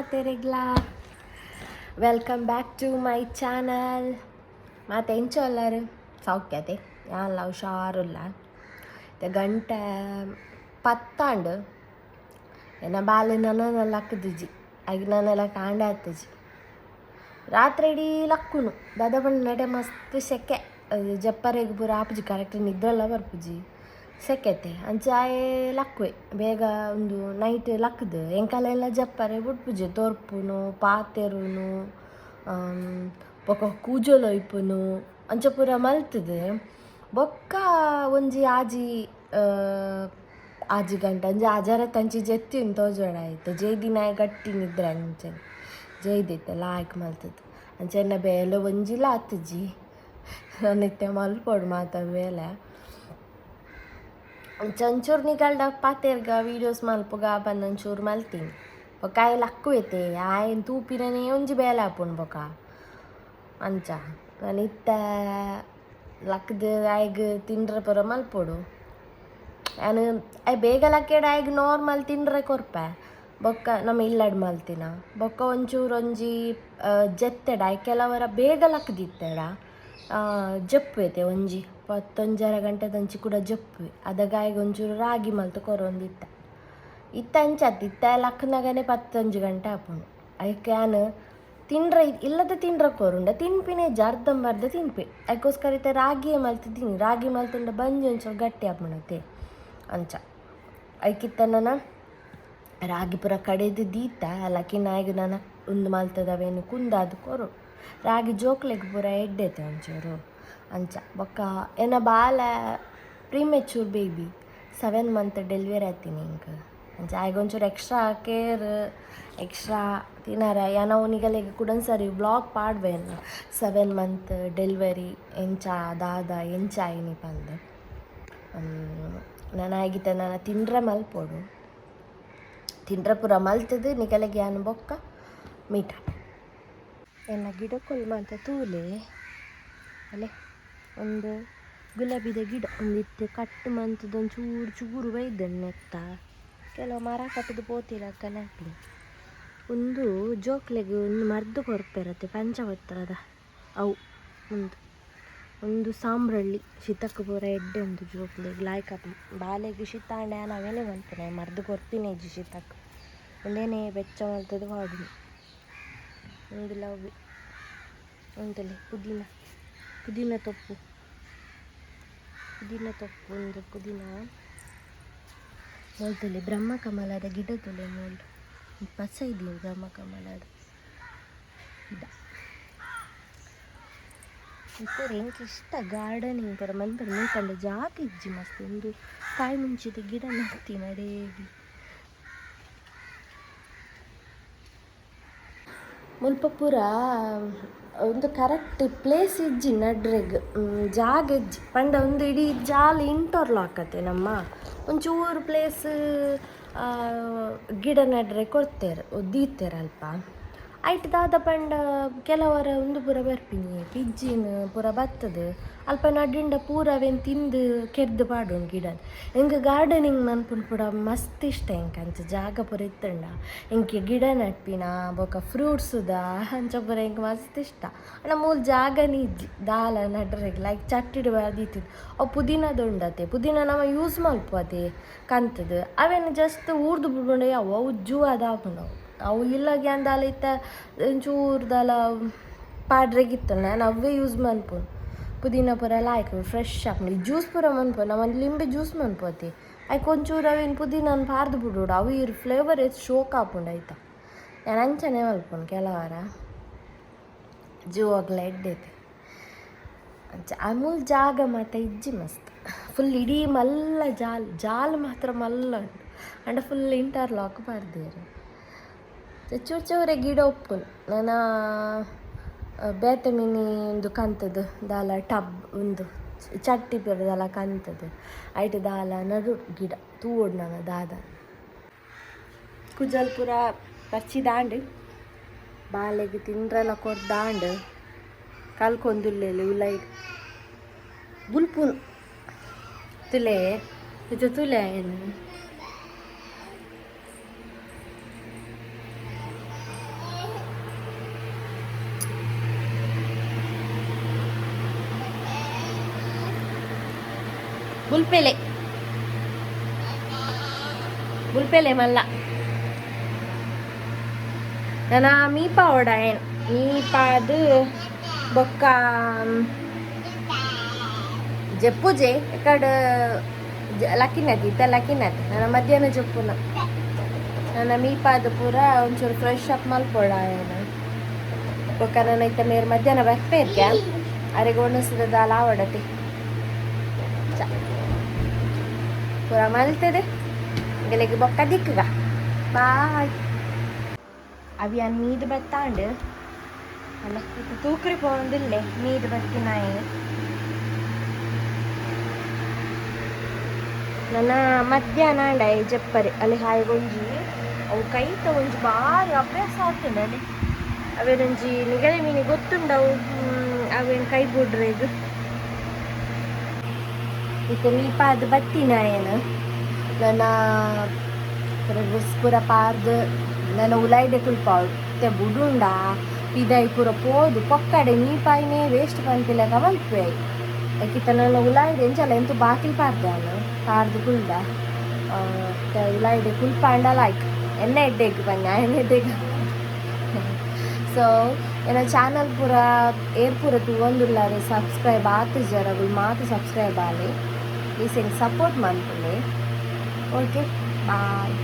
ಮಾತೆರೆಗ್ಲಾ. Welcome back to my channel. ಮಾತ ಎಂಚ ಉಲ್ಲರ್? ಸೌಖ್ಯತೆ? ಯಾನ್ಲ ಹುಷಾರುಲ್ಲ. ಇತ್ತೆ ಗಂಟೆ 10 ಆಂಡ್. ಎನ್ನ ಬಾಲೆ ನನ ಲಕ್ಕುದಿಜಿ. ಐಕ್ ನನಲ ಕಾಂಡೆ ಆತುಜಿ. ರಾತ್ರಿ ಇಡೀ ಲಕ್ಕುನು. ದಾದ ಪಂಡ ನಡೆ ಮಸ್ತ್ ಸೆಕೆ, ಜಪ್ಪರೆಗ್ ಪೂರ ಆಪುಜಿ. ಕರೆಕ್ಟ್ ನಿದ್ರೆಲ ಬರ್ಪುಜಿ, ಸೆಕೆತೆ. ಅಂಚ ಆಯೆ ಲಕ್ಕುವೆ ಬೇಗ. ಉಂದು ನೈಟ್ ಲಕ್ಕುದು ಎಂಕಲೆಲ್ಲ ಜಪ್ಪರೆ ಬುಡ್ಪುಜಿ. ತೊರ್ಪುನು, ಪಾತೆರುನು, ಬೊಕ ಕೂಜಲ್ ಒಯ್ಪುನು, ಅಂಚ ಪೂರ ಮಲ್ತುದು ಬೊಕ್ಕ ಒಂಜಿ ಆಜಿ 6 ಗಂಟೆ ಒಂಜಿ ಅಜರ ತಂಚಿ ಜೆತ್ತಿನ ತೋಜೊಡಾಯ್ತು. ಜೈದಿನಾಯ ಗಟ್ಟಿ ನಿದ್ರೆ. ಅಂಚನೆ ಜೈದಿತ್ತೆ ಲಾಯ್ಕ್ ಮಲ್ತುದು. ಅಂಚ ಎನ್ನ ಬೇಲೆ ಒಂಜಿಲ ಆತುಜಿ. ನಾನು ಇತ್ತೆ ಮಲ್ಪೊಡು ಮಾತ ಬೇಲೆ. ಅಂಚ ಒಂಚೂರು ನಿಗಲ್ಡ ಪಾತೆರ್ಗ ವೀಡಿಯೋಸ್ ಮಲ್ಪುಗ ಪಂದ್ ಒಂಚೂರು ಮಲ್ತೀನಿ. ಬೊಕ್ಕ ಆಯೆ ಲಕ್ಕುವೆತೆ, ಆಯನ್ ತೂಪಿನನೇ ಒಂಜಿ ಬೇಲೆ ಆಪುಂಡು ಬೊಕ. ಅಂಚ ನಾನು ಇತ್ತೆ ಲಕ್ಕ್ದ್ ಆಯ್ಗ್ ತಿಂಡ್ರೆ ಪೂರ ಮಲ್ಪೊಡು. ಯಾನ್ ಆಯ್ ಬೇಗ ಲಕ್ಕೆಡ ಆಯ್ಗ್ ನಾರ್ಮಲ್ ತಿಂಡ್ರೆ ಕೊರ್ಪೆ. ಬೊಕ್ಕ ನಮ್ಮ ಇಲ್ಲಡ್ ಮಲ್ತಿನ ಬೊಕ್ಕ ಒಂಚೂರು ಒಂಜಿ ಜೆತ್ತೆಡ. ಆಯ್ ಕೆಲವರ ಬೇಗ ಲಕ್ದಿತ್ತೆಡ ಜಪ್ಪುವೆತೆ. ಒಂಜಿ ಪತ್ತೊಂಜರ ಗಂಟೆ ದಂಚಿ ಕೂಡ ಜಪ್ಪುವೆ. ಅದಗ ಆಯ್ಗ್ ಒಂಚೂರು ರಾಗಿ ಮಲ್ತ್ ಕೊರೊಂದಿತ್ತೆ. ಇತ್ತೆ ಅಂಚತ್, ಇತ್ತೆ ಲಕ್ನಗನೆ 11 ಗಂಟೆ ಆಪುಂಡು. ಐಕ್ ಯಾನ್ ತಿಂಡ್ರೆ ಇಲ್ಲದ ತಿಂಡ್ರೆ ಕೊರುಂಡ ತಿನ್ಪಿನ ಇಜ್ಜಿ, ಅರ್ಧಂಬರ್ಧ ತಿನ್ಪೆ. ಅದಕ್ಕೋಸ್ಕರ ಇತ್ತೆ ರಾಗಿಯೇ ಮಲ್ತಿದ್ದೀನಿ. ರಾಗಿ ಮಲ್ತುಂಡ ಬಂಜಿ ಒಂಚೂರು ಗಟ್ಟಿ ಆಪುಂಡತೆ, ಅಂಚ. ಐಕಿತ್ತ ನನ ರಾಗಿ ಪೂರ ಕಡೆದು ದೀತ ಲಕಿನ ಆಯ್ಗ್ ನನ ಉಂದು ಮಲ್ತದ ಅವೇನು ಕುಂದಾದ್ ಕೊರು. ರಾಗಿ ಜೋಕ್ಲೆಗ್ ಪೂರ ಎಡ್ಡೆತೆ ಒಂಚೂರು, ಅಂಚ. ಬೊಕ್ಕ ಎನ್ನ ಬಾಲೆ ಪ್ರೀಮೆಚೂರ್ ಬೇಬಿ, 7 ಮಂತ್ ಡೆಲಿವರಿ ಆತೀನಿ ಎಂಕ್. ಅಂಚ ಆಯ್ಗ್ ಒಂಚೂರು ಎಕ್ಸ್ಟ್ರಾ ಕೇರ್, ಎಕ್ಸ್ಟ್ರಾ ತಿನರೆ. ಯಾನ್ ಅವು ನಿಗಲೆಗ್ ಕುಡೊಂದು ಸರಿ ವ್ಲಾಗ್ ಪಾಡ್ವೆ, 7 ಮಂತ್ ಡೆಲಿವರಿ ಎಂಚ ದಾದ ಎಂಚ ಆಯಿನಿ ಪಂದ್. ನನ ಆಯ್ಗಿತ್ತ ನನ ತಿಂಡ್ರೆ ಮಲ್ಪೊಡು. ತಿಂಡ್ರೆ ಪೂರ ಮಲ್ತದು ನಿಗಲೆಗ್ ಯಾನ್ ಬೊಕ್ಕ ಮೀಟ್. ಎನ್ನ ಗಿಡಕ್ಕುಲು ಮಾತ ತೂಲೆ. ಅಲೆ ಒಂದು ಗುಲಾಬಿದ ಗಿಡ ಒಂದಿತ್ತೆ ಕಟ್ ಮಂತದ ಒಂಚೂರು ಚೂರು ಬೈದಣ್ಣು ನೆತ್ತ. ಕೆಲವು ಮರ ಕಟ್ಟುದು ಪೋತಿಲಕ್ಕನೆ ಆಪುಂಡು. ಉಂದು ಜೋಕ್ಲೆಗ್ ಒಂದು ಮರ್ದ್ ಕೊರ್ಪೆರತ್ತೆ, ಪಂಚಪತ್ರದ ಅವು. ಉಂದು ಒಂದು ಸಾಂಬ್ರಳ್ಳಿ, ಶೀತಕ್ ಪೂರ ಎಡ್ಡೆ ಉಂದು. ಜೋಕ್ಲೆಗ್ ಲಾಯ್ಕ್ ಆಪುಂಡು. ಬಾಲೆಗ್ ಶೀತ ಆಂಡ ಯಾನ್ ಅವೇನೆ ಮನ್ಪುನೆ, ಮರ್ದ್ ಕೊರ್ಪಿನ ಇಜ್ಜಿ ಶೀತಕ್. ಉಂದೇನೆ ಬೆಚ್ಚ ಮಲ್ತುದು ಪಾಡುನು. ಉಂದು ಲವ್ವೆ. ಉಂತಲೆ ಪುದೀನ, ಪುದೀನ ತೊಪ್ಪು, ಪುದೀನ ತೊಪ್ಪು, ಉಂದು ಪುದೀನ. ಮೊಲ್ತಲೆ ಬ್ರಹ್ಮ ಕಮಲದ ಗಿಡ ತುಲೆ. ಮೂಲು ಪಸ ಇದೀನಿ ಬ್ರಹ್ಮ ಕಮಲದ ಗಿಡ. ಪೂರ ಎಂಕ್ ಇಷ್ಟ ಗಾರ್ಡನಿಂಗ್ ಪೂರ ಮನ್ಪೆರೆ. ಮುಲ್ಪಂಡ ಜಾಗ ಇಜ್ಜಿ ಮಸ್ತ್. ಉಂದು ಕಾಯಿ ಮುಂಚಿದ ಗಿಡ ನಡ್ತಿನ ಅಡೇಗೆ. ಮುಲ್ಪ ಪೂರ ಒಂದು ಕರೆಕ್ಟ್ ಪ್ಲೇಸ್ ಇಜ್ಜಿ ನಡ್ರೆಗ್, ಜಾಗ ಇಜ್ಜಿ. ಪಂಡ ಒಂದು ಇಡೀ ಜಾಲ್ ಇಂಟರ್ಲಾಕ್ ಅತೆ. ನಮ್ಮ ಒಂಚೂರು ಪ್ಲೇಸ್ ಗಿಡ ನಡ್ರೆ ಕೊಡ್ತೇರು, ದೀತೆರ್ ಅಲ್ಪ. ಐಟ್ ದಾದ ಪಂಡ ಕೆಲವರ ಉಂದು ಪೂರ ಬರ್ಪಿನಿ, ಪಿಜ್ಜಿನ್ ಪೂರ ಬತ್ತದು. ಅಲ್ಪ ನಡಿಂಡ ಪೂರ ಅವೆನ್ ತಿಂದು ಕೆರ್ದ್ ಪಾಡುಂಡು ಗಿಡನ್. ಎಂಕ್ ಗಾರ್ಡನಿಂಗ್ ಮನ್ಪುನ ಪೂರ ಮಸ್ತ್ ಇಷ್ಟ ಎಂಕ್. ಅಂಚ ಜಾಗ ಪೂರ ಇತ್ತುಂಡ ಎಂಕ್ ಗಿಡ ನಡ್ಪಿನ ಬೊಕ ಫ್ರೂಟ್ಸುದ ಅಂಚ ಪೂರ ಎಂಕ್ ಮಸ್ತ್ ಇಷ್ಟ. ಆಂಡ ಮೂಲು ಜಾಗನೇ ಇಜ್ಜಿ ದಾಲ ನಡ್ರೆಗ್. ಲೈಕ್ ಚಟ್ಟಿಡ್ ದೀತಿನಿ. ಅವು ಪುದೀನದ ಉಂಡತೆ. ಪುದೀನ ನಮ ಯೂಸ್ ಮಲ್ಪುವತೆ ಕಂತುದು. ಅವೆನ್ ಜಸ್ಟ್ ಊರ್ದು ಬುಡುಂಡ ಯಾವು, ಅವು ಜೂವದ ಆಪುಂಡು ಅವು. ಅವು ಇಲ್ಲಗ್ ಯಾನ್ ದಾಲ ಇತ್ತೆ ಒಂಚೂರು ದಾಲ ಪಾಡ್ರೆಗಿತ್ತುಂಡ ಯಾನ್ ಅವ್ವೇ ಯೂಸ್ ಮನ್ಪುನು. ಪುದೀನ ಪೂರ ಲಾಯ್ಕ್ ಫ್ರೆಶ್ ಆಪುಂಡು. ಈ ಜ್ಯೂಸ್ ಪೂರ ಮನ್ಪು ನಮ ಲಿಂಬೆ ಜ್ಯೂಸ್ ಮನ್ಪುವತೆ, ಐಕ್ ಒಂಚೂರು ಅವೇನು ಪುದೀನನ್ ಪಾರ್ದು ಬುಡೋಡು. ಅವು ಇರ್ ಫ್ಲೇವರ್ ಏತ್ ಶೋಕ್ ಆಪುಂಡು ಐತ. ಯಾನ್ ಅಂಚನೆ ಮಲ್ಪುನು ಕೆಲವಾರ, ಜೀವಗ್ಲ ಎಡ್ಡೆತೆ ಅಂಚ. ಮೂಲು ಜಾಗ ಮಾತ ಇಜ್ಜಿ ಮಸ್ತ್. ಫುಲ್ ಇಡೀ ಮಲ್ಲ ಜಾಲ್, ಜಾಲ್ ಮಾತ್ರ ಮಲ್ಲ ಉಂಡು. ಆಂಡ ಫುಲ್ ಇಂಟರ್ಲಾಕ್ ಪಾಡ್ದೆರ್. ಚೂರು ಚೂರೆ ಗಿಡ ಉಪ್ಪುನು. ನನ ಬೇತೆ ಮಿನಿ ಉಂದು ಕಂತದು ದಾಲ ಟಬ್, ಉಂದು ಚಟ್ಟಿ ಪೂರ ದಾಲ ಕಂತದು ಐಟ್ ದಾಲ ನಡು ಗಿಡ ತೂವೊಡು ನನ ದಾದ. ಕುಜಲ್ ಪೂರ ಪರ್ಚಿದಾಂಡ್, ಬಾಲೆಗ್ ತಿಂಡ್ರೆಲ ಕೊರ್ದಾಂಡ್. ಕಲ್ಕೊಂದುಲ್ಲೆಲ್ ಉಲೈಡ್ ಬುಲ್ಪುನು ತುಲೆ. ಇದು ತುಲೆ ಏನು. ಬುಲ್ಪೆಲೆ ಬುಲ್ಪೆಲೆ ಮಲ್ಲ. ನನ ಮೀಪ ಓಡಾಯನ್ ಮೀಪಾದು ಬೊಕ್ಕ ಜಪ್ಪುಜೆ ಎಕಡ ಲಕ್ಕಿನತಿ ಇತ್ತ ಲಕ್ಕಿನತಿ. ನನ್ನ ಮಧ್ಯಾಹ್ನ ಜಪ್ಪುನ. ನನ್ನ ಮೀಪಾದ ಪೂರ ಒಂಚೂರು ಫ್ರೆಶ್ ಅಪ್ ಮಲ್ಪೊಡಾಯನ. ಬೊಕ್ಕ ನನ್ನ ಇತ್ತ ಮೇರ್ ಮಧ್ಯಾಹ್ನ ಬರ್ಪೇರ್ಗೆ, ಅರೆಗೆ ಒಣಸಿದ ದಾಲ ಆವಡತಿ ಚ ಪೂರ ಮಲ್ತದೆ ಗೆಲೆಗೆ. ಬೊಕ್ಕ ದಿಕ್ಕಗ, ಬಾಯ್. ಅವಿಯನ್ ಮೀದ್ ಬತ್ತಾಂಡ್ ಅಲ್ಲ, ಇತ್ತ ತೂಕ್ರಿ ಪೋಂದಿಲ್ಲೆ ಮೀದ್ ಬತ್ತಿನಾಯಿ. ನನ್ನ ಮಧ್ಯಾಹ್ನ ಅಂಡ ಜಪ್ಪರೆ. ಅಲ್ಲಿ ಹಾಯ್ಗೊಂಜಿ ಅವು ಕೈತ ಒಂಜಿ ಬಾರಿ ಅಭ್ಯಾಸ ಆಗ್ತದೆ. ಅಲ್ಲಿ ಅವೇನೊಂಜಿ ನಿಗಲೆ ಮೀನಿ ಗೊತ್ತುಂಡವು. ಅವೇನು ಕೈ ಬುಡ್ರೆಗ್. ಇತ್ತೆ ಮೀಪಾದ್ ಬತ್ತಿನಾಯನ. ನನ್ನ ಡ್ರೆಸ್ ಪೂರ ಪಾರ್ದ್ ನನ್ನ ಉಲಾಯ್ಡೆ ಕುಲ್ಪಾವು. ಇತ್ತೆ ಬುಡುಂಡ ಪಿದಾಯಿ ಪೂರ ಪೋದು ಪೊಕ್ಕಡೆ ಮೀಪಾಯಿನೇ ವೇಸ್ಟ್ ಪನ್ಪಿಲೆಕ ಮಲ್ಪುವೆ. ಐಕಿತ್ತ ನನ್ನ ಉಲಾಯ್ಡೆ ಎಂಚಲ ಎಂತು ಬಾಕಿಲ್ ಪಾರ್ದಾನ ಪಾರ್ದು ಕುಲ್ದ. ಉಲಾಯ್ಡೆ ಕುಲ್ಪಾಂಡ ಲೈಕ್ ಎನ್ನ ಎಡ್ಡೆಗ್ ಪನ್ಯ ಎನ್ನ ಎಡ್ಡೆಗ್. ಸೊ ಎನ್ನ ಚಾನಲ್ ಪೂರ ಏರ್ ಪೂರ ತೂವೊಂದುಲ್ಲಾರೆ, ಸಬ್ಸ್ಕ್ರೈಬ್ ಆತಿಜರ ಅಗುಲು ಮಾತ ಸಬ್ಸ್ಕ್ರೈಬ್ ಆಲೆ ಪ್ಲೀಸ್. ಎಂಕ್ ಸಪೋರ್ಟ್ ಮನ್ಪುಲೆ. Okay, bye.